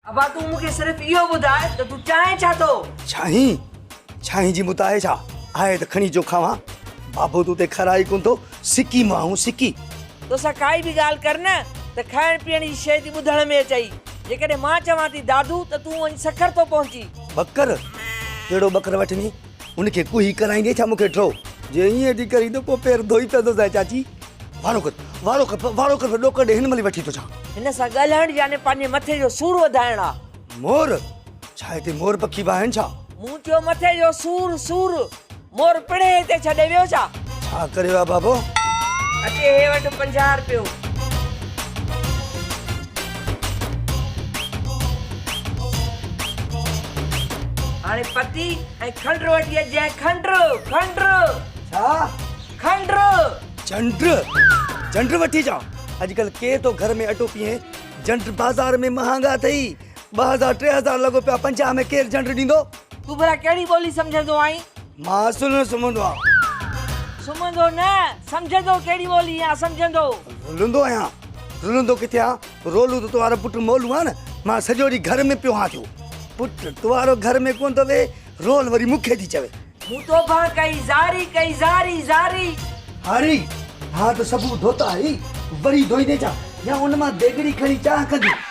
ابا تون مون کي صرف اهو ٻڌاء ته تون چاهين ڇا ٿو؟ چاهين؟ چاهين جي مت آهي ڇا؟ آهي ته کڻي اچو کاوان. بابو تو تي کرائي ڪونه ٿو، سڪي مان آهون سڪي. توسان ڪائي به ڳالهه ڪر نه ته کائڻ پيئڻ جي شيء ٿي ٻڌڻ ۾ اچئي. جيڪڏهن مان چوان ٿي دادو ته تون وڃي سکر ٿو پهچين. ٻڪر؟ ڪهڙو ٻڪر وٺندين؟ ان کي ڪوهي ڪرائيندين ڇا مون کي ٺو؟ جي ائين ٿي ڪرين ته پوء پير ڌوئي پوندوسانء چاچي. وارو ڪر، وارو ڪر، وارو ڪر، ڏوڪڙ ڏي هن مهل ئي وٺي ٿو اچان. هن سان ڳالهائڻ يعني پنهنجي مٿي جو سور وڌائڻ آ. مور؟ ڇا هتي مور پکي به آهن ڇا؟ مون چيو مٿي جو سور، سور. مور پڻهين هتي ڇڏي ويو ڇا؟ ڇا ڪريو آ بابو؟ اچي هي وٺ 50 رپيو. هاڻي پتي ۽ کنڊ وٺي اچجانء کنڊ، کنڊ. ڇا؟ کنڊ. جنڊ، جنڊ وٺي اچان. اڄڪلهه ڪير ٿو گهر ۾ اٽو پيهي؟ جنڊ بازار ۾ مهانگا اٿئي. 2000 3000 لڳو پيا 50 ۾ ڪير جنڊ ڏيندو؟ تون ڀلا ڪهڙي ٻولي سمجهندو آهين؟ مان اصل نه سمهندو آهيان. سمهندو نه، سمجهندو ڪهڙي ٻولي آهين سمجهندو؟ رلندو آهيان. رلندو ڪٿي آهيان؟ رولو ته توهارو پٽ مولو آهي نه. مان سڄو ڏينهن گهر ۾ پيو هان ٿيو. پٽ توهارو گهر ۾ ڪونه ٿو ويهي، رول وري مون کي ٿي چوي. مون توبهه ڪئي، زاري ڪئي، زاري، زاري. هاري، ها ته سبو ڌوتا هئي، وري ڌوئيندين ڇا؟ يا ان مان ديڳڙي کڻي چانهه ڪندين؟